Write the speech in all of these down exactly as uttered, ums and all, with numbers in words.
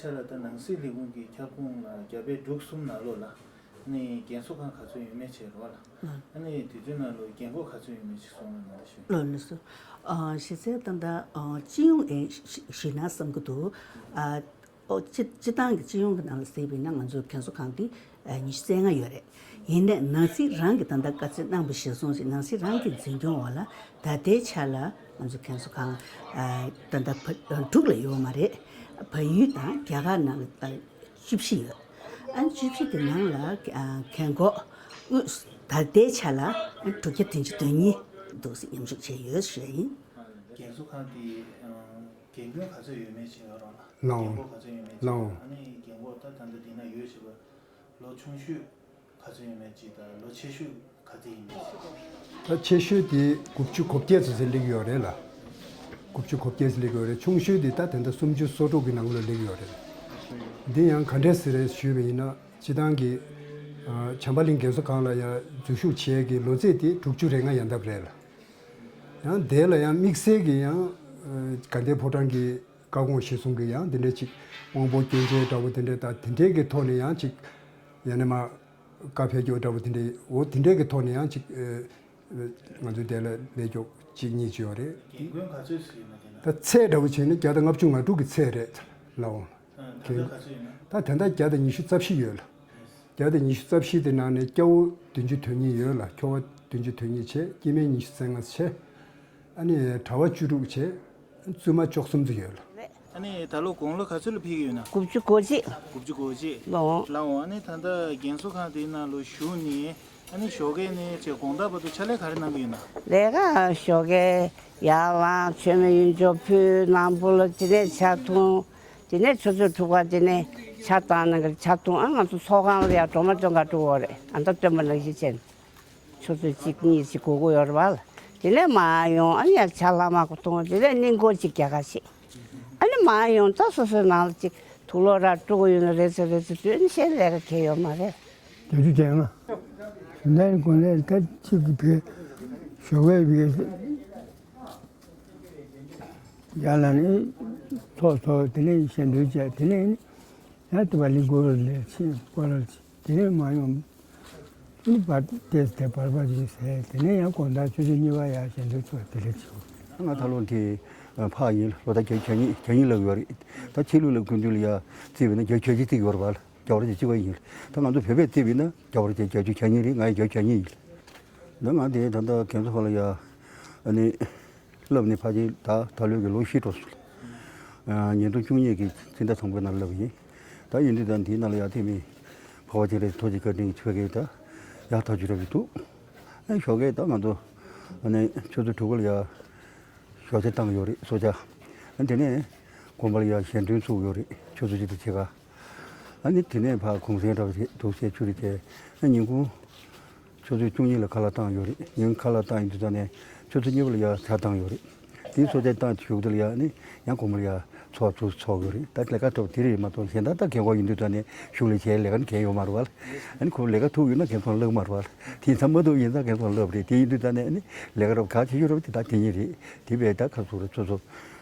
ཆ་ལ་ད་ནང་སྲིད་ལས་ཁུངས་ཀྱི་ཁྱབ་ཁོངས་ལ་རྒྱ་བལ་འབྲུག་གསུམ་ནང་ལོགས་ལ་ནི་རྒན་གསོ་ཁང་ག་ཚོད་ཡོད་མེད་བྱས་རོགས་ལ། ཨ་ནི་དུས་ཚོད་ནང་ལོགས་རྒན་འཁོགས་ག་ཚོད་ཡོད་མེད་ཅིག་གསུངས་ན་མ་ལ་ཞུ། ལོ་ལགས་སོ། ཨ་གཞི་རྩའི་ད་ལྟ་ཨ་སྤྱི་ཡོངས་ཨེ་ཞུས་ན་བསམ་གྱི་འདུག་ཨ་ཨོ་སྤྱི་སྤྱི་བཏང་གི་སྤྱི་ཡོངས་ཀྱི་ནང་ལ་གཟིགས་པ་ཡིན་ན་ང་ཚོའི་རྒན་གསོ་ཁང་དེ་ཨ་ཉི་ཤུ་རྩ་ལྔ་ཡོད་རེད། ཡིན་ནའི་ནང་སྲིད་རང་གི་ད་ལྟ་བཀའ་སྩལ་གནང་བ་གཞིར་བཟུང་ཞིག་ནང་སྲིད་རང་གི་འཛིན་སྐྱོང་འོག་ལ་ད་ལྟའི་ཆ་ལ་ང་ཚོ་རྒན་གསོ་ཁང་ཨ་ད་ལྟ་བ་དྲུག་ལས་ཡོད་མ་རེད། བལ་ཡུལ་དང་རྒྱ་གར་ནང་ལ་ཨ་བཅུ་བཞི་ཡོད། ཨ་བཅུ་བཞི་དེ་ནང་ལ་ཨ་རྒན་འཁོགས་དངོས་ད་ལྟའི་ཆ་ལ་ཨ་དྲུག་བརྒྱ་བདུན་ཅུ་དོན་གཉིས་འདུག་སེ་མཉམ་ཞུགས་བྱས་ཡོད་ཞུ་ཡ་ཡིན། རྒན་གསོ་ཁང་དེ་རྒན་རྒོན་ག་ཚོད་ཡོད་མེད་ཅིག་ཡོད་རོགས་ལ། ལའོ། རྒན་འཁོགས་ག་ཚོད་ཡོད་མེད་ཅིག་ལའོ། ཨ་ནི་རྒན་འཁོགས་ད་ད་ལྟ་འདི་ན་ཡོད་ཞེས་པ་ལོ་ཆུང་ཤོས་ག་ཚོད་ཡོད་མེད་ཅིག་དང་ལོ་ཆེ་ཤོས་ག་ཚོད་ཡིན་མེད་ཅིག་ད་ཆེ་ཤོས་དེ་དགུ་བཅུ་གོ་བརྒྱད་ཙམ་ཟིན་སླེབས་ཡོད་རེད་ལ། དགུ་བཅུ་གོ་བརྒྱད་ཙམ་སླེབས་ཡོད་རེད། ཆུང་ཤོས་དེ་ད་དེ་འདྲ་སུམ་ཅུ་སོ་དྲུག་གི་ནང་ལ་སླེབས་ཡོད་རེད། འདི་ཡང་ག་འདྲས་ཟེར་རེད་ཞུས་པ་ཡིན་ན་སྤྱི་བཏང་གི་ཨ་བྱམས་པ་གླིང་རྒན་གསོ་ཁང་ལ་ཡང་འཛུལ་ཞུགས་བྱེད་ཀྱི་ལོ་ཚད་དེ་དྲུག་ཅུ་རེ་ལྔ་ཡན་འདབ་རེད་ལ། ཡང་དེ་ལ་ཡང་དམིགས་བསལ་གྱི་ཡང་ཨ་དགའ་ལྡན་ཕོ་བྲང་གི་བཀའ་དགོངས་གཞིར་བཟུང་གི་ཡང་དེ་འདྲ་ཅིག་དབང་པོ་སྐྱོན་ཅན་འདྲ་བོ་དེ་འདྲ་དང་དེ་འདྲའི་གི་ཐོག་ནས་ཡང་ཅིག་ཡང་ན་མ་བཀའ་ཕེབས་རྒྱུ་འདྲ་བོ་དེ་འདྲའི་འོ་དེ་འདྲའི་གི་ཐོག་ནས་ཡང་ཅིག་ཨ་ང་ཚོའི་དེ་ལ་ལས་རྒྱུ་གཅིག་གཉིས་ཅིག་ཡོད་རེད། རྒན་རྒོན་ག་ཚོད་ཟིན་ཡོད་ན་དེ་ན། ད་ཚད་འདྲ་བོ་བྱས་ན་བརྒྱ་དང་ལྔ་བཅུ་ང་དྲུག་གི་ཚད་རེད་ལའོ། ད་ལྟ་ག་ཚོད་ཡོད་ན། ད་ད་ལྟ་བརྒྱ་དང་ཉི་ཤུ་རྩ་བཞི་ཡོད་ལ། བརྒྱ་དང་ཉི་ཤུ་རྩ་བཞི་དེ་ནང་ནས་སྐྱ་བོ་བདུན་ཅུ་དོན་གཉིས་ཡོད་ལ། ཁྱོ་ག་བདུན་ཅུ་དོན་གཉིས་བྱས། སྐྱེ་དམན་ཉི་ཤུ་རྩ་ལྔ་བྱས། ཨ་ནི་གྲྭ་པ་བཅུ་དྲུག་བྱས། བཙུན་མ་བཅུ་གསུམ་ཙམ་ཡོད་ལ། ཨ་ནི་ད་ལོ་དགུང་ལོ་ག་ཚོད་ལ་ཕེབས་ཀྱི་ཡོད་ན། དགུ་བཅུ་གོ་གཅིག་དགུ་བཅུ་གོ་གཅིག་ལའོ། ལའོ། ཨ་ནི་ད་ལྟ་རྒན་གསོ་ཁང་དེའི་ནང་ལ་བཞུགས་ནས་ཨ་ནི་ཞོགས་ཀས་ནས་བྱས་དགོང་དག་བར་དུ་ཕྱག་ལས་ག་རེ་གནང་གི་ཡོད་ན། ལས་ཀ་ཞོགས་ཀས་ཡར་ལངས། མཆོད་མེ་གཡུ་མཆོག་ཕུལ། ནམ་བུ་ལ་དེ་ནས་ཇ་འཐུང་། དེ་ནས་ཆུ་ཚོད་དྲུག་པ་དེ་ནས་ཇ་བཏང་ནས་ཇ་འཐུང་། ཨ་ང་ཚོ་ཚོགས་ཁང་ལ་ཡར་སྒྲོལ་མ་སྟོན་ག་འགྲོ་གི་ཡོད་རེད། ཨ་མདའ་སྟོན་པ་ནང་བཞིན་བྱས་ནས། ཆུ་ཚོད་གཅིག་གཉིས་ཤིག་འགོར་གྱི་ཡོད་རེད་པ། དེ་ནས་མར་ཡོང་། ཨ་ནི་ཡར་ཇ་ལྷག་མ་གོ་འཐུང་། དེ་ནས་སྙིང་སྐོར་གཅིག་རྒྱག་ག་ཕྱིན། ཨ་ནི་མར་ཡོང་། ད་སོ་སོའི་ནང་ལ་གཅིག་དུག་ལོག་ར་དཀྲུག་གི་ཡོད་ན་རེད་ཟེར་རེད་ཟེར་དུས་ཨ་ནི་གཞན་ལས་ཀ་གང་ཡང་ཡོད་མ་རེད། བརྒྱད་ཅུ་གྱ་ལྔ། ཞུ་ན་ནི་དགོན་ལས་ད་གཅིག་གི་བེ་ཞོགས་པའི་བེ་ཡར་ལངས་ནས་ཚོགས་ཚོགས། དེ་ནས་ཞལ་འདོན་བྱས། དེ་ནས་ཡང་དེ་བ་ལི་སྒོར་ལས་ཕྱིན། སྐོར་ར་ཕྱིན། དེ་ནས་མར་ཡོང་། ཨ་ནི་བར་དེ་དེ་བར་པ་ཅིག་ཟས། དེ་ནས་ཡང་དགོང་དག་ཆུ་ཚོད་གཉིས་པ་ཡར་ཞལ་འདོན་ཚོགས། དེ་ལས་བྱེད། ང་ད་ལོ་དེ་ཕ་ཡིན། ལོ་ད་བརྒྱད་ཅུ་གྱ་གཉིས་གྱ་གཉིས་ལབ་ཡོད་རེད། ད་ཕྱི་ལུགས་ལ་སྐུ་མདུན་ལ་ཡ་བརྩིས་པ་ཡིན་ན་བརྒྱད་ཅུ་གྱ་གཅིག་ཡོད་རེད་པ། རྒྱ་བར་གྱི་གཅིག་པ་ཡིན། ད་ང་ཚོ་བོད་པས་བརྩིས་པ་ཡིན་ན་རྒྱ་བར་གྱི་བརྒྱད་ཅུ་གྱ་གཉིས་རེད། ང་ཡི་བརྒྱད་ཅུ་གྱ་གཉིས་ཡིན། ད་ང་དེ་ད་ལྟ་རྒན་གསོ་ཁང་ལ་ཡ་ཨ་ནི་བསླབས་ནས་ཕ་གི་ད་ད་ལོའི་གི་ལོ་བཞི་འགྲོ་སོང་། ཉིས་སྟོང་བཅུ་གཉིས་ཀྱི་ཕྱི་ཟླ་དང་པོའི་ནང་བསླབས་ཡིན། ད་ཡིན་དུས་ད་འདིའི་ནང་ལ་ཡ་དེ་མི་འཕགས་པ་སྤྱན་རས་གཟིགས་ཐུགས་རྗེ་བཀའ་དྲིན་གྱིས་ཆོས་སྐད་ད་ཡག་ཐག་ཆོད་འདྲ་བོ་འདུག་ཨ་ཞོགས་ཀས་ད་ང་ཚོ་ཨ་ནི་ཆུ་ཚོད་དྲུག་པ་ལ་ཡ་ཞོགས་ཇ་བཏང་ཡོད་རེད། གསོལ་ཇ། ཨ་དེ་ནས་དགོན་པ་ལ་ཡ་ཞལ་འདོན་ཚུགས་ཡོད་རེད། ཆུ་ཚོད་གཅིག་དང་ཕྱེད་ཀ་ཨ་ནི་དེ་ནས་ཕར་གུང་སེང་འདྲ་བོ་ཞིག་འདུག་སེ་ཆུ་རེ་བྱས། ཨ་ཉིན་གུང་ཆུ་ཚོད་བཅུ་གཉིས་ལ་ཁ་ལག་བཏང་ཡོད་རེད། ཉིན་ཁ་ལག་བཏང་ཡིན་དུས་ཙང་ནས་ཆུ་ཚོད་གཉིས་པ་ལ་ཡ་ཇ་བཏང་ཡོད་རེད། དེའི་གསོལ་ཇ་བཏང་གཞུག་དེ་ལ་ཡ་ཨ་ནི་ཡང་དགོང་མོ་ལ་ཡ་ཚོགས་ཚུགས་ཚོགས་ཡོད་རེད། ད་ལས་ཀ་ཐོབ་དེ་རེད་མ་གཏོགས་གཞན་དག་ད་རྒན་འཁོགས་ཡིན་དུས་ཙང་ནས་གཞུག་ལ་བྱས་ལས་ཀ་ནི་གང་ཡོད་མ་རེད་པ། ཨ་ནི་ཁོ་ལས་ཀ་ཐུག་ཡོད་ན་རྒན་ཚང་ལབ་མ་རེད་པ། དེང་སང་མ་ཐུག་ཡིན་ཙང་རྒན་ཚང་ལབ་རེད། དེ་ཡིན་དུས་ཙང་ནས་ཨ་ནི་ལས་ཀ་རབ་ག་བྱེད་ཤོག་རབ་དེ་ད་དེ་ཉིད་རེད། དེ་བས་ད་ཁ་ཚུགས་རེད། ཚོ་ཚོ།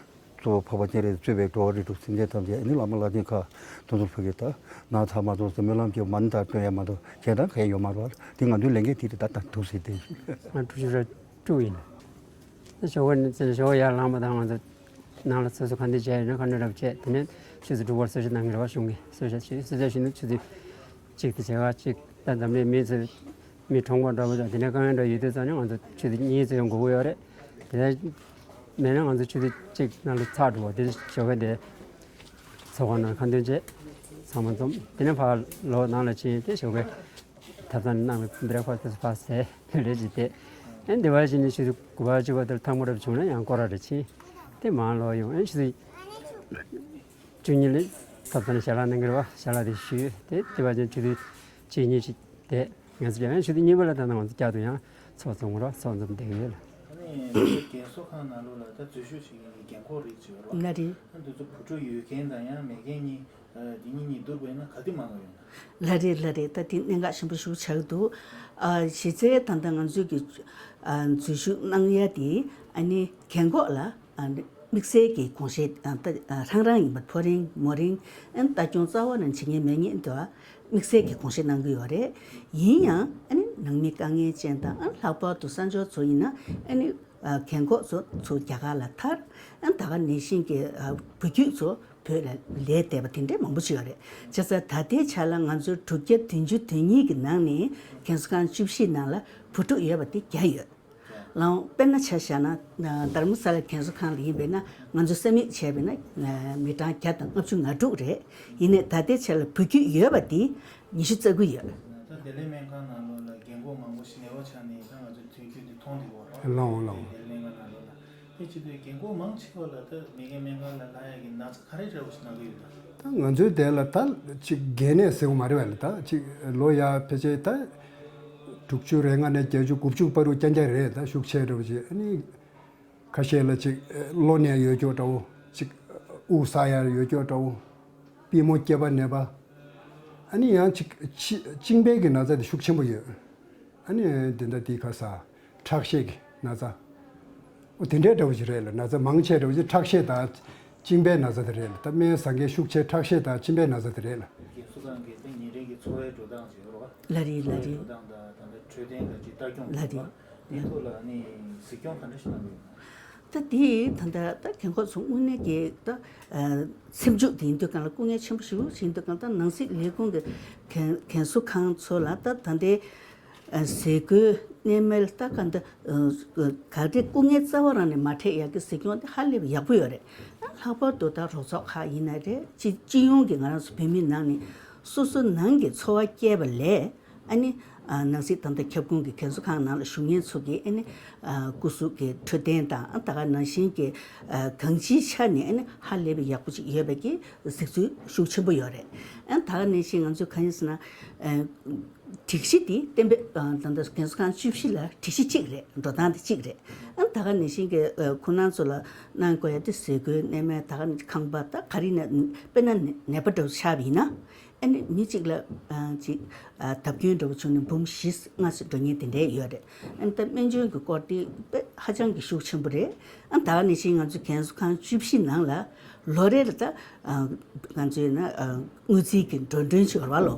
གཙོ་བོ་འཕགས་པ་སྤྱན་རས་གཟིགས་གཙོས་པའི་འགྲོ་བ་རིགས་དྲུག་སེམས་ཅན་ཐམས་ཅད་ཨ་ནི་བླ་མ་བླ་ཆེན་ཁག་དེ་ཚོར་ཕུལ་གྱི། ད་ན་ཚ་མ་ཐོབ་ཟེར་སྨོན་ལམ་རྒྱབ་མ་ཎི་དང་སྤྲོ་ཡ་མ་གཏོགས་གཞན་དག་གང་ཡང་ཡོད་མ་རེད་པ། དེ་ང་ཚོའི་ལས་འགན་དེ་རེད། ད་ད་འདུག་ཟེར་དེ། ང་དྲུག་ཅུ་རེ་དྲུག་ཡིན། ད་ཞོགས་པ་ནས་ཚེ་ཞོགས་པ་ཡར་ལངས་པ་དང་ང་ཚོ་ནང་ལ་སོ་སོ་ཁ་འདོན་བྱས་ཡོད་ན་ཁ་འདོན་རབ་བྱས། དེ་ནས་ཆུ་ཚོད་དྲུག་པར་གསོལ་ཇ་གནང་གི་རེད་པ། གཞུང་གི་གསོལ་ཇ་ཞུ། གསོལ་ཇ་ཞུ་ནས་ཆུ་ཚོད་གཅིག་དང་ཕྱེད་ཀ་གཅིག་ད་འཛམ་གླིང་མི་ཚོས་མི་གྲོངས་པ་འདྲ་པོ་དང་དེ་ནས་དཀའ་ངལ་འདྲ་ཡོད་དུས་ཙང་ནས་ང་ཚོ་ཆུ་ཚོད་གཉིས་ཙམ་ཡང་འགོར་གྱི་ཡོད་རེད། དེ་ནས་མེད་ན་ང་ཚོ་ཆུ་ཚོད་གཅིག་ནང་ལ་ཚར་འགྲོ་བ། དེ་ཞོགས་ཀས་དེ་ཚོགས་ཁང་ནང་ཁ་འདོན་བྱས་ཚང་མ་འཛོམས། དེ་ནས་ཕར་ལོག་ནང་ལ་ཕྱིན་ཏེ་ཞོགས་ཀས་ཐབ་ཚང་ནང་ལ་བྷེ་རེག་ཕ་སི་ཕར་ཟས་དེ་འདྲ་ཞིག་བསྡད། ཨེ་འདི་བ་ཞིག་ནས་ཆུ་ཚོད་དགུ་པ་བཅུ་པ་དེར་ཐང་མོ་འདྲ་བྱུང་ན་ཡང་སྐོར་ར་རེ་ཕྱིན་ཏེ་མར་ལོག་ཡོང་། ཨེ་ཆུ་ཚོད་བཅུ་གཉིས་ལ་ཐབ་ཚང་ཞལ་ལག་གནང་གི་རེད་པ། ཞལ་ལག་དེ་ཞུས་ཏེ་དེ་བ་ཅན་ཆུ་ཚོད་གཅིག་གཉིས་ཤིག་བསྡད། ང་ཚོ་ཡང་ཆུ་ཚོད་གཉིས་པ་ལ་ད་ནང་ང་ཚོ་བསྐྱར་དུ་ཡང་ཚོགས་འཛོམས་རོགས་ཚོགས་འཛོམས་བསྡད་ཡོད་ལ། ཨ་ནི་རྒན་གསོ་ཁང་ནང་ལོགས་ལ་ད་འཛུལ་ཞུགས་བྱེད་མཁན་གྱི་རྒན་འཁོགས་རིགས་ཅིག་ཡོད་རེད་པ། ལགས་རེད། ཨ་འདི་ཚོ་བུ་ཕྲུག་ཡོད་མཁན་དང་ཡང་མེད་མཁན་གཉིས་འདི་གཉིས་གཉིས་བསྡུར་བ་ཡིན་ན་ག་དུས་མང་ག་ཡོད་ན། ལགས་རེད་ལགས་རེད། ད་དེ་གནད་འགག་ཆེན་པོ་ཞིག་ཆགས་ཀྱི་འདུག་ཨ་གཞི་རྩའི་ད་ལྟ་ང་ཚོས་ཀྱི་ཨ་འཛུལ་ཞུགས་གནང་ཡ་དེ་ཨ་ནི་རྒན་འཁོགས་ལ་ཨ་ནི་ དམིགས་བསལ་གྱི་དགོངས་བཞེས་ཨ་ད་ཨ་རང་རང་ཡིན་པ་ཕོ་རེངས་མོ་རེངས་ཨ་ནི་ལྟ་སྐྱོང་རྩ་བ་ནས་བྱེད་མཁན་མེད་མཁན་དུ་དམིགས་བསལ་གྱི་དགོངས་བཞེས་གནང་གི་ཡོད་རེད། ཡིན་ཡང་ཨ་ནི་ནང་མི་དཀའ་ངལ་ཅན་དང་ཨ་ནི་ལྷག་པར་དུ་གསར་འབྱོར་ཚོ་ཡིན་ན་ཨ་ནི་ཨ་རྒན་གོག་ཚོ་ཚུར་རྒྱ་གར་ལ་ཐར། ཨ་ནི་ད་ག་ནང་བཞིན་གྱི་ཨ་བུ་རྒྱུད་ཚོ་བོད་ལ་ལས་བསྡད་པ་དེ་འདྲའི་མང་པོ་ཞིག་ཡོད་རེད། བྱས་ཙང་ད་ལྟའི་ཆ་ལ་ང་ཚོའི་དྲུག་བརྒྱ་བདུན་ཅུ་དོན་གཉིས་ཀྱི་ནང་ནས་རྒན་གསོ་ཁང་བཅུ་བཞི་ནང་ལ་བུ་ཕྲུག་ཡོད་པ་དེ་བརྒྱ་ཡོད། ལའང་དཔེར་ན་ཆ་བཞག་ན་རྡ་རམ་ས་ལ་རྒན་གསོ་ཁང་ལ་ཡིན་པས་ན་ང་ཚོ་ས་མིག་བྱས་པས་ན་མི་གྲངས་བརྒྱ་དང་ལྔ་བཅུ་ང་དྲུག་རེད། ཡིན་ནའི་ད་ལྟའི་ཆ་ལ་བུ་རྒྱུད་ཡོད་པ་དེ་ཉི་ཤུ་རྩ་དགུ་ཡོད། ད་བདེ་ལེགས་སྨན་ཁང་ནང་ལོགས་ལ་རྒན་གོག་མང་པོ་ཞིག་ནད་པ་ཆགས་ནས་ད་ང་ཚོ་དུས་རྒྱུན་དུ་མཐོང་བསྡད་ཡོད་རེད། ལའང་ལའང་། བདེ་ལེགས་སྨན་ཁང་ནང་ལོགས་ལ་དེ་བྱེད་དུས་རྒན་གོག་མང་ཆེ་བ་ལ་ད་མི་རྒན་སྨན་ཁང་ལ་ལྷག་ཡག་གི་ན་ཚ་ག་རེ་འདྲ་བོ་ཞིག་ན་གི་ཡོད་ད། ད་ང་ཚོའི་དེ་ལ་ད་ཅིག་རྒས་ནད་ཟེར་བ་མ་རེད་པ་ལ། ད་ཅིག་ལོ་ཡ་ཕལ་ཆེར་ད་དྲུག་ཅུ་རེ་ལྔ་ནས་བརྒྱད་ཅུ་དགུ་བཅུ་བར་དུ་རྐྱང་རྐྱང་རེད། ད་ཤུགས་ཆེ་འདྲ་བོ་ཅིག་ཨ་ནི་ཁ་ཤས་ལ་ཅིག་གློ་ནད་ཡོད་སྐྱོ་འདྲ་བོ། ཅིག་དབུགས་བསགས་ཡ་ཡོད་སྐྱོ་འདྲ་བོ། པུས་མོ་སྐྱེས་པ་ནད་པ། ཨ་ནི་ཡང་ཅིག་གཅིན་པའི་གི་ན་ཚ་དེ་ཤུགས་ཆེན་པོ་ཡོད། ཨ་ནི་དེ་འདྲ་དེའི་ཁ་ས་ཁྲག་ཤེད་ཀྱི་ན་ཚ། འོ་དེ་འདྲའི་འདྲ་བོ་ཞིག་རེད་ལ། ན་ཚ་མང་ཆེ་འདྲ་བོ་ཞིག་ཁྲག་ཤེད་དང་གཅིན་པའི་ན་ཚ་དེ་རེད་ལ། ད་སྨན་ཟ་མཁན་ཤུགས་ཆེ་ཁྲག་ཤེད་དང་གཅིན་པའི་ན་ཚ་དེ་རེད་ལ། རྒན་གསོ་ཁང་གི་དེ་ཉིན་རེ་གི་འཚོ་བའི་འགྲོ་སྟངས་ཅིག་ཡོད་རེད་བ། ལ་རེད་ལ་རེད། འཚོ་བའི་འགྲོ་སྟངས་དང་ད་ལྟ་འཕྲོད་བསྟེན་དང་ཅིག་ལྟ་སྐྱོང་ལ་དགོས་རེད། པ་དེ་ཐོག་ལ་ནི་གཟིགས་སྐྱོང་ག་འདྲ་ཞིག་གནང་གི་ཡོད་ན། ད་དེ་ད་ལྟ་ད་རྒན་གོག་ཚོ་དངོས་གནས་ཀྱི་ད་ཨ་སེམས་ཤུགས་དེ་ཡིན་དུས་གང་ལ་སྐུ་ངལ་ཆེན་པོ་ཞིག་ཡིན་དུས་གང་ལ། ད་ནང་སྲིད་ལས་ཁུངས་ཀྱི་རྒན་རྒན་གསོ་ཁང་ཚོ་ལ་ད་ད་ལྟའི་ཨ་ཟས་གོས་གནས་མལ་ད་ག་འདི་ཨ་ག་རེ་སྐུ་ངལ་རྩ་བ་རང་ནས་མ་འཕྲད་ཡག་གི་གཟིགས་སྐྱོང་དེ་ཧ་ལས་པའི་ཡག་པོ་ཡོད་རེད། ལྷག་པར་དུ་ད་རོགས་ཚོགས་ཁག་ཡིན་ན་རེད། སྤྱི་སྤྱི་ཡོངས་ཀྱི་ང་རང་ཚོ་བོད་མི་ནང་ནས་སོ་སོ་ནང་གི་འཚོ་བ་སྐྱེལ་བ་ལས། ཨ་ནི་ཨ་ནང་སྲིད་ད་ལྟ་ཁྱབ་ཁོངས་ཀྱི་རྒན་གསོ་ཁང་ནང་ལ་བཞུགས་མཁན་ཚོ་གིས་ཨ་ནི་ཨ་སྐུ་གཟུགས་ཀྱི་འཕྲོད་བསྟེན་དང་ཨ་ད་ག་ནང་བཞིན་གྱི་ཨ་གང་ཅིའི་ཆ་ནས་ཨ་ནི་ཧ་ལས་པའི་ཡག་པོ་ཅིག་ཡོད་པའི་གི་གཟིགས་ཚུལ་ཤུགས་ཆེན་པོ་ཡོད་རེད། ཨ་ད་ག་ནང་བཞིན་ང་ཚོས་གང་ཡིན་ཟེར་ན། ཨ་སྒྲིག་གཞི་དེ་གཏན་འབེབས་ཨ་ད་ལྟ་རྒན་གསོ་ཁང་བཅུ་བཞི་ལ་སྒྲིག་གཞི་གཅིག་རེད། འགྲོ་སྟངས་དེ་གཅིག་རེད། ཨ་ད་ག་ནང་བཞིན་གྱི་ཨ་ཁོ་རང་ཚོ་ལ་གནང་དགོས་ཡ་དེ་ཟས་གོས་གནས་མལ་ད་ག་ནང་ཁང་པ་ད་ག་རེ་ན་དཔེར་ན་ནད་པ་འདྲ་བོ་ཆགས་པ་ཡིན་ན། ཨ་ནི་མི་གཅིག་ལ་ཨ་ཅིག་ཨ་བརྡབ་སྐྱོན་འདྲ་བོ་བྱུང་ནས་འབུམ་བཞི་ལྔ་ཙམ་འགྲོ་མཁན་དེ་འདྲས་ཡོད་རེད། ཨ་ནི་ད་སྨན་བཅོས་ཀྱི་སྐོར་དེ་དཔེ་ཧ་ཅང་གི་ཤུགས་ཆེན་པོ་རེད། ཨ་ད་ག་ནང་བཞིན་ང་ཚོ་རྒན་གསོ་ཁང་བཅུ་བཞི་ནང་ལ་ལོ་རེ་ལ་ད་ཨ་ང་ཚོའི་ན་ཨ་དངུལ་རྩིས་ཀྱི་འགྲོ་གྲོན་ཅིག་ཡོད་རེད་བ། ལོ་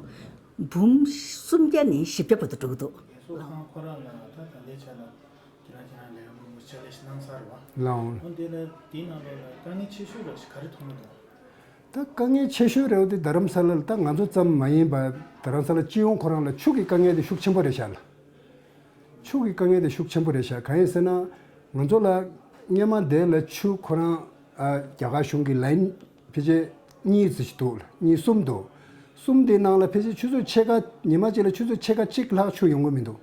འབུམ་སུམ་བརྒྱ་ནས་བཞི་བརྒྱ་བར་དུ་འགྲོ་གི་འདུག་རྒན་གསོ་ཁང་ཁོ་རང་ལ་ད་ད་ལྟའི་ཆ་ལ། ཁྱེད་རང་ཁྱེད་རང་ལས་ཀ་མང་པོ་ཕྱག་ལས་ཤིག་གནང་ཚར་བ། ལའང་། འོ་དེ་ལ་དེའི་ནང་ལོགས་ལ་དཀའ་ངལ་ཆེ་ཤོས་ར་ཞིག་ག་རེ་མཐོང་གི་འདུག་ད་དཀའ་ངལ་ཆེ་ཤོས་རེད་བ། དེ་རྡ་རམ་ས་ལ་ལ་ད་ང་ཚོ་ཙམ་མ་ཡིན་པ་རྡ་རམ་ས་ལ་སྤྱི་ཡོངས་ཁོ་རང་ལ་ཆུ་གི་དཀའ་ངལ་དེ་ཤུགས་ཆེན་པོ་རེད་ཤག་ལ། ཆུ་གི་དཀའ་ངལ་དེ་ཤུགས་ཆེན་པོ་རེད་ཤག་གང་ཡིན་ཟེར་ན་ང་ཚོ་ལ་སྔོན་མ་དེ་ལ་ཆུ་ཁོ་རང་ཨ་རྒྱ་གར་གཞུང་གི་ལའིན་ཕལ་ཆེར་གཉིས་ཙམ་ཞིག་འདུག་གཉིས་གསུམ་འདུག་གསུམ་དེའི་ནང་ལ་ཕལ་ཆེར་ཆུ་ཚོད་ཕྱེད་ཀ་ཉི་མ་གཅིག་ལ་ཆུ་ཚོད་ཕྱེད་ཀ་གཅིག་ལྷག་ཆུ་ཡོང་གི་མི་འདུག་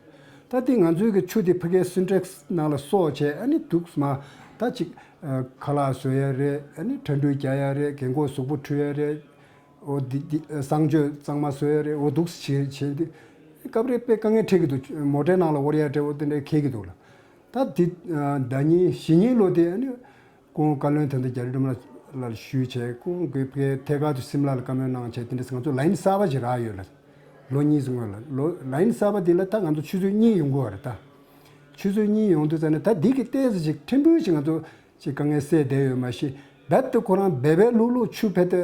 ད་དེ་ང་ཚོའི་གི་ཆུ་དེ་ཕ་གིའི་སིན་ཊེག་སི་ནང་ལ་གསོག་བྱས་ཨ་ནི་འདུག་སེ་མར་ད་ཅིག་ཨ་ཁ་ལག་བཟོ་ཡ་རེད། ཨ་ནི་ཁྲ་འགྲུལ་རྒྱག་ཡ་རེད། རྒན་གོག་གཟུགས་པོ་འཁྲུད་ཡ་རེད། འོ་འདི་འདི་ཨ་གསང་སྤྱོད་གཙང་མ་བཟོ་ཡ་རེད། འོ་འདུག་སེ་བྱས་བྱས་ཏེ་སྐབས་རེ་དཔེ་དཀའ་ངལ་འཕྲད་ཀྱི་འདུག་མོ་ཊའི་ནང་ལ་དབོར་ཡ་འདྲ་བོ་དེ་འདྲ་འཁེལ་གྱི་འདུག་ལ། ད་འདི་ཨ་ཟླ་ཉིན་གཞེས་ནིང་ལོ་དེ་ཨ་ནི། ཁོང་བཀའ་བློན་དེ་འདྲ་རྒྱ་རི་སྒྲོལ་མ་ལགས་ལ་ཞུས་བྱས། ཁོང་གིས་ཕ་གིར་ཐད་ཀར་དུ་སིམ་ལ་ལ་བཀའ་མོལ་གནང་བྱས། དེ་འདྲ་ང་ཚོ་ལའིན་གསར་པ་ཅིག་རག་ཡོད་ལ། ལོ་གཉིས་ཙམ་སྔོན་ལ་ལོ་ལའིན་གསར་པ་དེ་ལ་ད་ང་ཚོ་ཆུ་ཚོད་གཉིས་ཡོང་གི་ཡོད་རེད་ད། ཆུ་ཚོད་གཉིས་ཡོང་དུས་ཙ་ནས་ད་འདི་གི་ཏོག་ཙམ་ཅིག་ཕྲན་བུ་ཅིག་ང་ཚོ་ཅིག་དཀའ་ངལ་སེལ་བསྡད་ཡོད་མ་གཞི། རྦད་དེ་ཁོ་རང་འབད་འབད་ལྷུག་ལྷུག་ཆུ་ཕལ་ཏེ་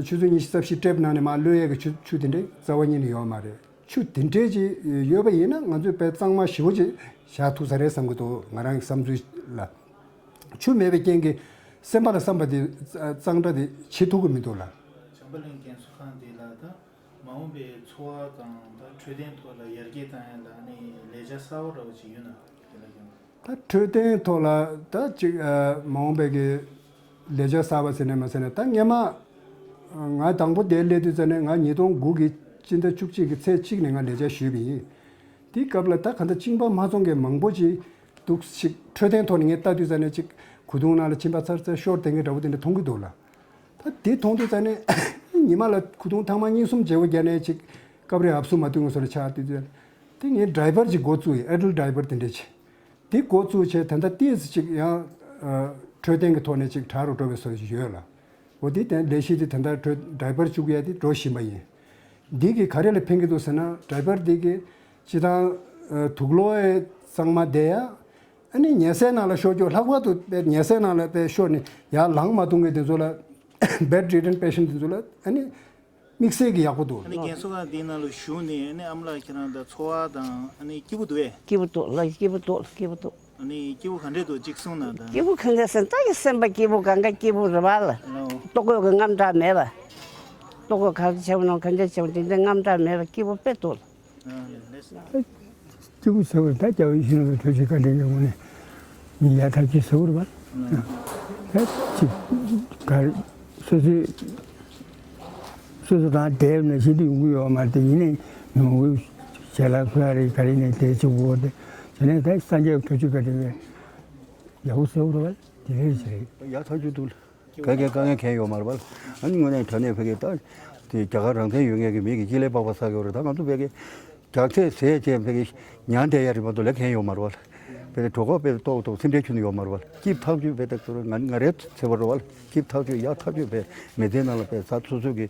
ཆུ་ཚོད་ཉི་ཤུ་རྩ་བཞི་ཊེབ་ནང་ནས་མར་གློད་ཡས་ཀྱི་ཆུ་ཆུ་དེ་འདྲ་རྩ་བ་ཉིད་ནས་ཡོད་མ་རེད། ཆུ་དེ་འདྲས་ཅིག་ཡོད་པ་ཡིན་ན་ང་ཚོས་དཔེ་གཙང་མ་ཞེ་པོ་ཅིག་བཞག་ཐུབ་ས་རེད་བསམ་གྱི་འདུག་ང་རང་གི་བསམ་ཚུལ་ལ། ཆུ་མེད་པའི་རྐྱེན་གྱིས་སེམས་པ་ལ་བསམ་པ་དེ་གཙང་སྦྲ་དེ་བྱེད་ཐུབ་ཀྱི་མི་འདུག་ལ། བྱམས་པ་གླིང་རྒན་གསོ་ཁང་འདི་ལ་ད་མ་འོངས་པའི་འཚོ་བ་དང་ད་འཕྲོད་བསྟེན་ཐོག་ལ་ཡར་རྒྱས་བཏང་ཡ་ལ་ནི་ལས་འཆར་གསར་པ་འདྲ་བོ་ཅིག་ཡོད་ན་དེ་ལ་ཀྱང་། ད་འཕྲོད་བསྟེན་ཐོག་ལ་ད་ཅིག་ཨ་མ་འོངས་པའི་གི་ལས་འཆར་གསར་པ་ཟེར་ནས་མ་ཟེར་ནས། ད་སྔོན་མ་ང་དང་པོ་དེར་སླེབས་དུས་ཙ་ནས་ང་ཉིས་སྟོང་དགུ་གི་སྤྱི་ཟླ་བཅུ་གཅིག་གི་ཚེས་གཅིག་ནས་ང་ལས་འཆར་ཞུས་པ་ཡིན། དེའི་སྐབས་ལ་ད་ག་འདྲ་གཅིན་པ་མ་ཚང་མཁན་མང་པོ་ཅིག་འདུག་ཅིག་འཕྲོད་བསྟེན་ཐོག་ནས་ངས་ལྟ་དུས་ཙ་ནས་ཅིག་གོས་ཐུང་ནང་ལ་གཅིན་པ་ཚར་ཚར་ཤོར་བསྡད་མཁན་འདྲ་བོ་དེ་འདྲ་མཐོང་གི་འདུག་ལ། ད་དེ་མཐོང་དུས་ཙ་ནས་ཉི་མ་ལ་གོས་ཐུང་ཐེངས་མ་གཉིས་གསུམ་བརྗེ་པོ་བརྒྱབ་ནས་ཅིག་སྐབས་རེ་ཨབ་སུ་མ་བཏུང་བ་བཟོ་འདྲ་ཆགས་དུས་ཙ་ནས། དེ་ངས་ཌའི་པར་ཅིག་འགོ་བཙུགས་ཡིན། ཨེ་ཌལ་ཌའི་པར་དེ་འདྲ་ཅིག་དེ་འགོ་བཙུགས་བྱས་ད་ལྟ་ཏོག་ཙམ་ཅིག་ཡང་ཨ་འཕྲོད་བསྟེན་གྱི་ཐོག་ནས་ཅིག་དྲག་རུ་འགྲོ་བའི་བཟོ་ཞིག་ཡོད་ལ། འོ་དེ་དེ་ལས་གཞི་དེ་ད་ལྟ་འཕྲོད་ཌའི་པར་བཅུག་ཡ་དེ་འགྲོ་བཞིན་པ་ཡིན། འདི་གིས་ག་རེ་ལ་ཕན་གྱི་འདུག་ཟེར་ན། ཌའི་པར་འདི་གིས་སྤྱིར་བཏང་ཨ་དུག་ལོག་གཙང་མ་བསྡད་ཡ། ཨ་ནི་ཉལ་སའི་ནང་ལ་ཤོར་རྒྱུ། ལྷག་པར་དུ་དཔེ་ཉལ་སའི་ནང་ལ་དཔེ་ཤོར་ནས་ཡར་ལངས་མ་ཐུབ་མཁན་དེ་ཚོ་ལ། Bedridden patient དེ་ཚོ་ལ་ཨ་ནི་དམིགས་བསལ་གྱི་ཡག་པོ་འདུག་ཨ་ནི་རྒན་གསོ་ཁང་འདིའི་ནང་ལ་བཞུགས་ནས། ཨ་ནི་ཨ་མ་ལགས་ཁྱེད་རང་དང་འཚོ་བ་དང་ཨ་ནི་སྐྱིད་པོ་འདུག་གས། སྐྱིད་པོ་འདུག་ལགས། སྐྱིད་པོ་འདུག་སྐྱིད་པོ་འདུག་ཨ་ནི་སྐྱིད་པོ་ག་འདྲས་འདུག་ཅིག་གསུངས་ན་དང་། སྐྱིད་པོ་ག་འདྲས་ཟེར་ན་ད་ཀྱི་སེམས་པ་སྐྱིད་པོ། གང་ག་སྐྱིད་པོ་རེད་པ་ལ། ལོ། ལྟོ་གོས་ཀྱི་དངངས་སྐྲག་མེད་པ། ལྟོ་གོས་ག་རེ་བྱས་པ་ན་ག་འདྲས་བྱས་པ་དེ་འདྲའི་དངངས་སྐྲག་མེད་པ་སྐྱིད་པོ་དཔེ་འདུག་སྐྱིད་པོ་ཟེར་བ་ད་རྒྱ་བོད་ཕྱི་ནང་གི་ཐབས་ཤེས་བཀའ་དྲིན་གྱི་ངོས་ནས་མི་ཡག་ཐབས་ཤེས་ཟེར་བ་རེད་པ། ད་ཅིག་ག་རེ་སོ་སོའི་སོ་སོ་དང་འབྲེལ་ནས་ཤི་དུས་ཡོང་གི་ཡོད་མ་རེད་དེ། ཡིན་ནའི་ངོ་བོའི་ཞལ་ལག་ཁུ་ཡ་རེ་ག་རེ་ནས་དེ་ཅིག་འོ་དེ་བྱས་ནས་ད་སངས་རྒྱས་ཐུགས་རྗེ་བཀའ་དྲིན་ཡག་པོ་ཟེར་བ་རེད་པ། དེ་རེད་ཟེར། ཡག་ཐག་ཆོད་འདུག་ག་གེ་དཀའ་ངལ་གང་ཡོད་མ་རེད་པ། ཨ་ནི་དངོས་གནས་དྲང་གནས་ཕ་གི་ད་དེ་རྒྱ་གར་རང་བཙན་ཡོད་མཁན་གྱི་མི་གི་སྤྱི་ལས་པགས་པ་ཟ་གི་ཡོད་རེད། ད་ང་ཚོ་ཕ་གི་རྒྱག་ཚད་ཟས་བཅས་ཕ་གི་ཉར་བསྡད་ཡ་རེད་མ་གཏོགས་ལས་གང་ཡོད་མ་རེད་པ། ཕ་གི་གྲོད་ཁོག་ཕ་གི་ཏོག་ཏོག་སེམས་ཁྲལ་ཁྱོན་ནས་ཡོད་མ་རེད་པ། སྐྱིད་ཐག་ཆོད་ཕ་གི་ད་ང་ང་རའི་ཚེ་བ་རེད་པ། སྐྱིད་ཐག་ཆོད་ཡག་ཐག་ཆོད་ཕ་གི་མི་ཚེ་ནང་ལ་ཕ་གི་ཟ་སོ་སོ་གི་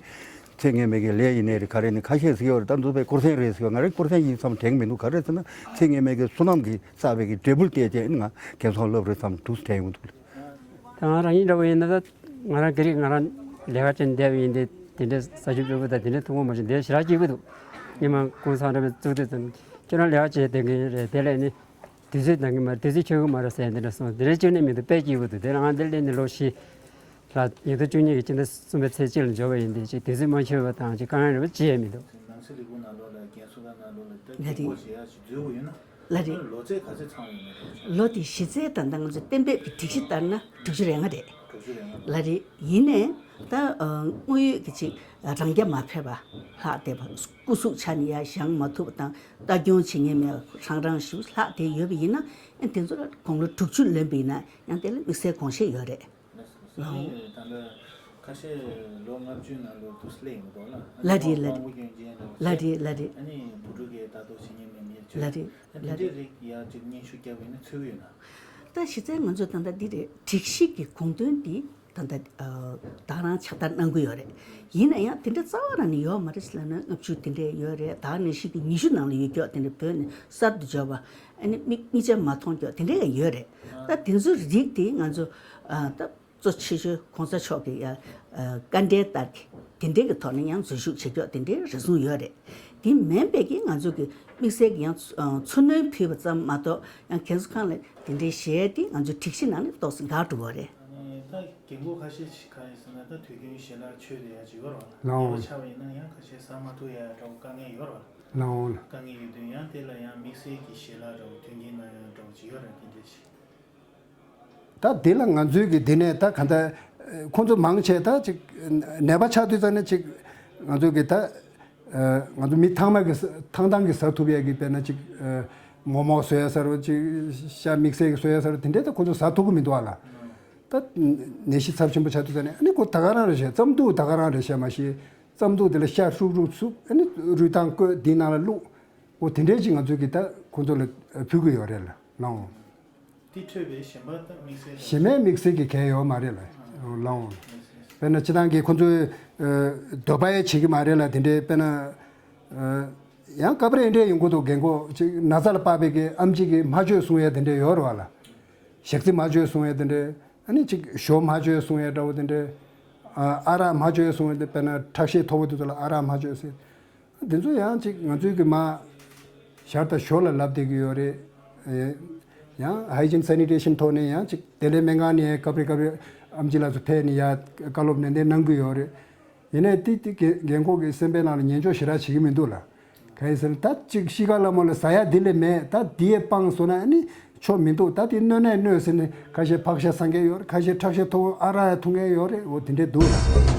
ཚེ་སྔོན་མའི་གི་ལས་ཡིན་ནའི་རེད། ག་རེ་ནི་ཁ་ཤས་ཟིག་ཡོད་རེད། ད་འདི་ཚོ་ཕ་གི་སྐོར་ཟན་རེད་ཟེར་བ། ང་རའི་སྐོར་ཟན་ཡིན་བསམ་དྲན་གི་མི་འདུག་ག་རེ་ཟེར་ན་ཚེ་སྔོན་མའི་གི་བསོད་ནམས་ཀྱིས་བསགས་པའི་གི་འབྲས་བུ་བལྟས་བྱས་ནི་ང་རྒན་གསོ་ལབ་རེད་བསམ་འདུག་དྲན་ཡོང་གི་འདུག་ད་ང་རང་ཡིན་འདྲ་བོ་ཡིན་ན་ད་ང་རང་གི་རིགས་ང་རང་ལས་ཀ་བྱས་ནས་བསྡད་པ་ཡིན་ཏེ། དེ་འདྲའི་ཟ་ཆུ་སྤྲོད་པ་དང་དེ་འདྲའི་ཐུག་གི་མ་བྱུང་། དེ་ཞེ་དྲག་སྐྱིད་པོ་འདུག་ཉི་མ་གུང་སེང་འདྲ་བའི་གཙུག་དུས་ཙམ་ཁྱོད་རང་ལས་ཀ་བྱས་བསྡད་ཀྱི་རེད། དེ་ལས་ནི་དུས་ཚོད་འདང་གི་མ་རེད། དུས་ཚོད་འཁྱོལ་གི་མ་རེད་ཟེར་འདི་འདྲ་གསུངས། དེ་འདྲའི་བཅུ་གནས་མི་འདུག་དཔེ་སྐྱིད་པོ་འདུག་དེ་ལ་ང་འདིར་སླེབས་ནས་ལོ་བཞི་ལྷག་ཉིས་སྟོང་བཅུ་གཉིས་ཀྱི་སྤྱི་ཟླ་གསུམ་པའི་ཚེས་གཅིག་ལ་འབྱོར་བ་ཡིན་ཏེ། ཅིག་དུས་ཚོད་མ་འཁྱོལ་བ་དང་ཅིག་དཀའ་ངལ་རེ་བ་ཅི་ཡང་མི་འདུག་ནང་སྲིད་ལས་ཁུངས་ནང་ལོགས་ལ་རྒན་གསོ་ཁང་ནང་ལོགས་ལ་ད་ལ་རེད། རྒན་གོག་བྱེད་ཡག་ཅིག་འཛུལ་དགོས་ཡོད་ན། ལ་རེད། ལོ་ཚད་ག་ཚོད་ཚང་བ་ཡིན་ན་རེད། ལོ་དེ་གཞི་རྩའི་ད་ལྟ་ང་ཚོ་གཏན་འབེབས་ཀྱི་སྒྲིག་གཞི་ལྟར་ན་དྲུག་ཅུ་རེ་ལྔ་རེད། དྲུག་ཅུ་རེ་ལྔ། ལ་རེད། ཡིན་ནའི་ད་ཨ་དངོས་ཡོད་ཀྱི་ཅིག་རང་རྐྱ་མ་ཕེབས་པ་ལྷག་བསྡད་པ། སྐུ་གཟུགས་ཆ་ནས་ཡར་བཞེངས་མ་ཐུབ་པ་དང་ལྟ་སྐྱོང་བྱེད་མཁན་མེད་པ་རང་རང་ཞིག་ལྷག་བསྡད་ཡོད་པ་ཡིན་ན། ཨ་དེ་ཚོ་ལ་དགུང་ལོ་དྲུག་ཅུ་ལོན་པ་ཡིན་ན་ཡང་དེ་ལ་དམིགས་བསལ་དགོངས་བཞེས་ཡོད་རེད། ལགས་སོ། ཨ་ནི་ད་ལྟ་ཁ་ཤས་ལོ་ལྔ་བཅུའི་ནང་ལོགས་དུ་སླེབས་ཡོང་གི་འདུག་ལ། ལ་རེད། ལ་རེད། སྤོང་པོ་སྐྱོན་ཅན་འདྲ་བོ་ལ་བྱས། རེད། ལ་རེད། ཨ་ནི་བུ་ཕྲུག་གིས་ལྟ་རྟོག་བྱེད་མཁན་མེད་མཁན་ཚོས། ལ་རེད། ཨ་ལ་དེ་འདྲའི་རེད། རིགས་ཡར་ཅིག་སྙན་ཞུ་བརྒྱབ་ཡོད་ན་འཚོལ་གི་ཡོད་ན། ད་གཞི་རྩའི་ང་ཚོ་ད་ལྟ་འདི་རེད། སྒྲིག་གཞི་གི་དགོངས་དོན་འདི་ད་ལྟ་ཨ་ད་རང་ཕྱག་བསྟར་གནང་གི་ཡོད་རེད། ཡིན་ན་ཡང་དེ་འདྲ་རྩ་བ་རང་ནས་ཡོད་མ་རེད་ཟེར་ལབ་ན། ལྔ་བཅུ་དེ་འདྲ་ཡོད་རེད། ད་ནང་བཞིན་གྱི་ཉི་ཤུ་ནང་ལ་ཡོད་ཀྱོག་དེ་འདྲ་བོད་ནས་གསར་དུ་འབྱོར་བ། ཨ་ནི་མིག་མིག་ཆ་མ་མཐོང་ཀྱོག་དེ་འདྲ་ཡང་ཡོད་རེད། ད་དེ་ཚོའི་རིགས་དེ་ང་ཚོ་ཨ་ད་གཙོ་ཆེ་ཤོས་གོང་ས་མཆོག་གི་ཡ་ཨ་བཀའ་འབྲེལ་ལྟར་གྱི་དེ་འདྲའི་གི་ཐོག་ནས་ཡང་འཛུལ་ཞུགས་བྱེད་ཀྱོག་དེ་འདྲའི་རེ་ཟུང་ཡོད་རེད། དེ་མིན་པའི་གི་ང་ཚོ་གི་དམིགས་བསལ་གྱི་ཡང་ཚུ་ཨ་ཚུར་སྣོན་ཕུལ་བ་ཙམ་མ་གཏོགས། ཡང་རྒན་གསོ་ཁང་ལ་དེ་འདྲའི་གཞས་དེ་ང་ཚོའི་སྒྲིག་གཞི་ནང་ནས་ཏོག་ཙམ་འགག་འགྲོ་གི་རེད། ཨ་ནི་ད་རྒན་གོག་ཁ་ཤས་ཤིག་ག་རེ་ཟེར་ན། ད་དུས་རྒྱུན་ཞལ་ལག་མཆོད་བསྡད་ཡ་ཅིག་ཡོད་རེད་བ། ལའོ། ཉེ་བ་ཆགས་པ་ཡིན་ན་ཡང་ཁ་ཤས་ཟ་མ་ཐུབ་ཡ་འདྲ་བོ་དཀའ་ངལ་ཡོད་རེད་བ། ལའོ། དཀའ་ངལ་ཡོད་དུས་ཡང་དེ་ལ་ཡང་དམིགས་བསལ་གྱི་ཞལ་ལག་འདྲ་བོ་དོན་རྐྱེན་གནང་ཡ་འདྲ་བོ་ཅིག་ཡོད་རེད། དེ་འདྲ་ཞིག་ད་དེ་ལ་ང་ཚོའི་གི་དེ་ནས་ད་ག་འདྲ་ཁོང་ཚོ་མང་ཆེ་ད་ཅིག་ནད་པ་ཆགས་དུས་ཙང་ནས་ཅིག་ང་ཚོའི་གི་ད་ང་ཚོ་མི་ཐང་མ་གི་ཐང་ཐང་གི་ཟ་ཐུབ་ཡ་གི། དཔེར་ན་ཅིག་མོག་མོག་བཟོ་ཡ་ཟེར་རོ། ཅིག་ཤ་དམིགས་བསལ་གི་བཟོ་ཡ་ཟེར་རོ། དེ་འདྲའི་ད་ཁོང་ཚོ་ཟ་ཐུབ་གི་མི་འདུག་ཨ་ལ། ད་ནད་གཞི་ཚབས་ཆེན་པོ་ཆགས་དུས་ཙང་ནས། ཨ་ནི་ཁོ་ད་ག་རང་རེད་ཤག་རྩམ་ཐུག་ད་ག་རང་རེད་ཤག་མ་གཞི་རྩམ་ཐུག་དེ་ལ་ཤ་ཧྲུག་ཧྲུག་བཙུགས། ཨ་ནི་རུས་ཐང་བསྐོལ་དེའི་ནང་ལ་བླུགས། འོ་དེ་འདྲའི་ཅིག་ང་ཚོས་གི་ད་ཁོང་ཚོ་ལ་ཕུལ་གི་ཡོད་རེད་ལ། ལའོ། དེ་འཕྲོས་པའི་གཞན་པ་ད་དམིགས་བསལ་གཞན་མའི་དམིགས་བསལ་གྱི་གལ་ཡོད་མ་རེད་ལ། ལའོ། དམིགས་བསལ། དཔེར་ན་སྤྱིར་བཏང་གི་ཁོང་ཚོས་ཨ་འདོད་པ་ཡང་བྱེད་ཀྱི་མ་རེད་ལ། དེ་འདྲའི་དཔེར་ན་ཨ་ཡང་སྐབས་རེ་འདྲ་ཡོང་གི་འདུག་རྒན་གོག་ཅིག་ན་ཚ་ལ་དཔག་པའི་གི་ཨེམ་ཆི་གི་མ་བཅོས་གསུང་ཡ་དེ་འདྲ་ཡོད་རེད་བ་ལ། ཞག་རྩི་མ་བཅོས་གསུང་ཡ་དེ་འདྲ། ཨ་ནི་ཅིག་ཞོ་མ་བཅོས་གསུང་ཡ་འདྲ་བོ་དེ་འདྲ། ཨ་ཨ་རག་མ་བཅོས་གསུང་ཡ་དེ། དཔེར་ན་ཁྲག་ཤེད་མཐོ་པོ་དེ་ཚོ་ལ་ཨ་རག་མ་བཅོས་ཟེར། དེ་ཚོ་ཡང་ཅིག་ང་ཚོའི་གི་མ་ཞར་དང་ཞོར་ལ་ལབ་བསྡད་ཀྱི་ཡོད་རེད། ཨེ་ཡང་ཧའི་ཇིན་སེ་ནི་ཊེ་ཤན་ཐོག་ནས་ཡང་ཅིག་བདེ་ལེགས་སྨན་ཁང་ནས་སྐབས་རེ་སྐབས་རེ་ཨེམ་ཆི་ལགས་ཚོ་ཕེབས་ནས་ཡ་བཀའ་སློབ་ནན་ཏན་གནང་གི་ཡོད་རེད། ཡིན་ནའི་དེ་དེ་རྒན་རྒན་གོག་གི་སེམས་པའི་ནང་ལ་ཉན་འཇོག་ཞེ་དྲག་བྱེད་ཀྱི་མི་འདུག་ལ། གང་ཡིན་ཟེར་ན་ད་ཅིག་གཤིས་ཀ་ལ་མོ་ལ་ཟ་ཡ་དེ་ལས་མེད། ད་དེ་ཡས་སྤངས་སོང་ན་ཨ་ནི་ཆོ་མི་འདུག་ད་དེ་གནོད་ནའི་གནོད་ཟེར་ནས་ཁ་ཤས་ཕག་ཤ་ཟ་མཁན་ཡོད་རེད། ཁ་ཤས་ཁྲག་ཤ་མཐོ་པོ་ཨ་རག་ཡ་འཐུང་མཁན་ཡོད་རེད། འོ་དེ་འདྲས་འདུག་ལ།